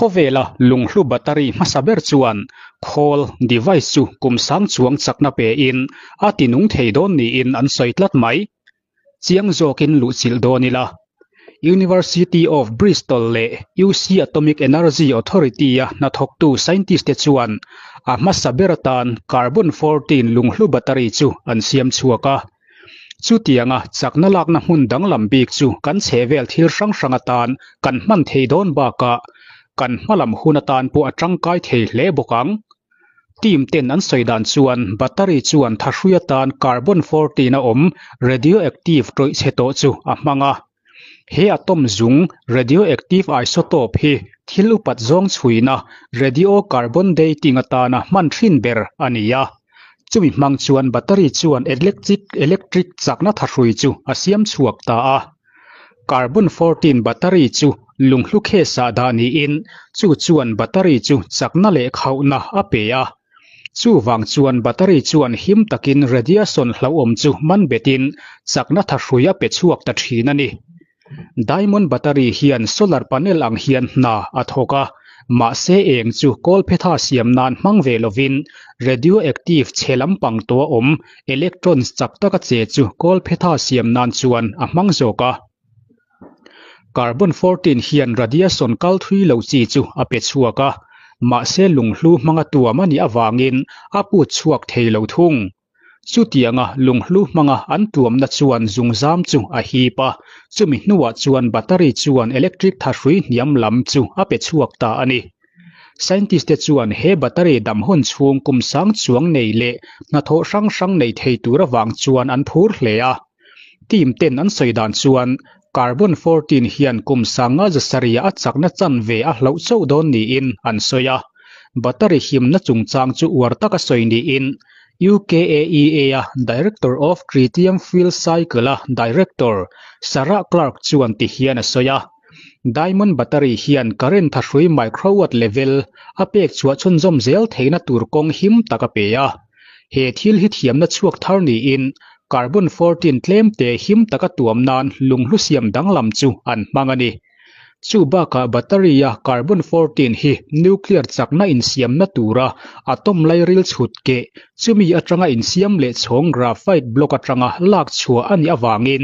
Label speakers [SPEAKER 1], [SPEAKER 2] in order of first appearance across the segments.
[SPEAKER 1] Khawvela lunghlu battery hmasa ber chuan khawl, device, chu kum sang chuang chakna pein a tinung thei dawn niin an sawi tlat mai. Chiang zawkin luhchilh dawn ila. University of Bristol leh UC Atomic Energy Authority-a hnathawktu scientist-te chuan a hmasa ber atan carbon 14 lunghlu battery chu an siam chhuak a. Chutianga chakna lakna hmun danglam bik chu kan chhehvel thil hrang hrang atan kan hman thei dawn bakah kan hmalam hun atan pawh a tangkai thei hle bawk ang. Team ten an sawi dan chuan battery chuan thahrui atan carbon 14 a awm radioactive tawih chhe tawh chu a hmang a. He atom zung radioactive isotope hi thil upat zawng chhuina radiocarbon dating atana hman thin ber a ni a. Chumi hmang chuan battery chuan electric electric chakna thahrui chu a siam chhuak ta a. Carbon 14 battery chu lunghlu khesah dah niin chu chuan battery chu chakna leh khauhna a pe a. Chuvang chuan battery chuan him takin radiation hlauhawm chu man betin chakna thahrui a pe chhuak ta thin a ni. Diamond battery hian solar panel ang hian hna a thawk a, mahse eng chu kawlphetha siam nan hmang ve lovin radioactive chhe lampang tawha awm electrons chak taka che chu kawlphetha siam nan chuan a hmang zawk a. Carbon 14 hian radiation kal thui lo chi chu a pe chhuak a, mahse lunghlu hmanga tuam a nih avangin a put chhuak thei lo thung. Chutianga lunghlu hmanga an tuamna chuan zungzam chu a hip a, chumi hnuah chuan battery chuan electric thahrui hniam lam chu a pe chhuak ta a ni. Scientist te chuan he battery dam hun chhung kum sang chuang nei leh hnathawh hrang hrang nei thei tur avang chuan an phur hle a. Team ten an sawi dan chuan carbon 14 hian kum sanga zasarih a chakna chanve a hloh chauh dawn niin an sawi a. Battery himna chungchang chu uar taka sawi niin UKAEA-a Director of Tritium Fuel Cycle-a Director Sarah Clarke chuan ti hian a sawi a. Diamond battery hian current thahrui microwatt level a pek chhuah chhunzawm zel theihna tur kawng him tak a pe a. He thil hi thiamna chhuak thar niin carbon 14 tlem te him taka tuam nan lunghlu siam danglam chu an hmang a ni. Chu bakah battery-a carbon 14 hi nuclear chakna insiamna tura atom lairil chhut keh chumi atanga insiam leh chhawng graphite block atanga lak chhuah a nih avangin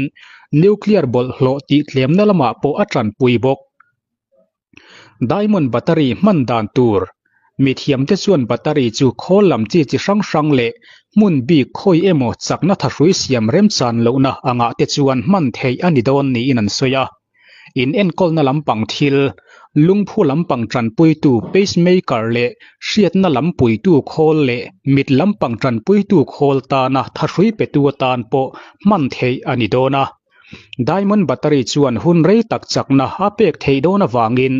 [SPEAKER 1] nuclear bawlhhlawh tih tlemna lamah pawh a tanpui bawk. Diamond battery hman dan tur. Mithiamte chuan battery chu khawl lam chi chi hrang hrang leh hmun bik khawi emaw chakna thahrui siam remchan lohna angah te chuan hman theih a ni dawn niin an sawi a. In enkawlna lampang thil, lungphu lampang tanpuitu pacemaker leh hriatna lam puitu khawl leh mit lampang tanpuitu khawl tana thahrui petu atan pawh hman theih a ni dawn a. Diamond battery chuan hun rei tak chakna a pek theih dawn avangin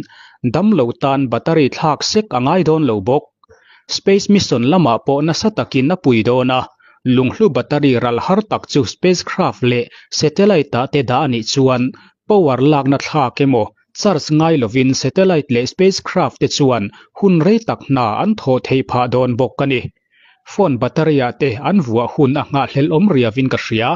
[SPEAKER 1] damlo tan battery thlak sek a ngai dawn lo bawk. Space mission lamah pawh nasa takin a pui dawn a, lunghlu battery ral har tak chu spacecraft leh satellite-ah te dah a nih chuan power lakna thlak emaw charge ngai lovin satellite leh spacecraft te chuan hun rei tak hna an thawh theih phah dawn bawk a ni. Phone battery-ah te an vuah hun a nghahhlelh awm riavin ka hria.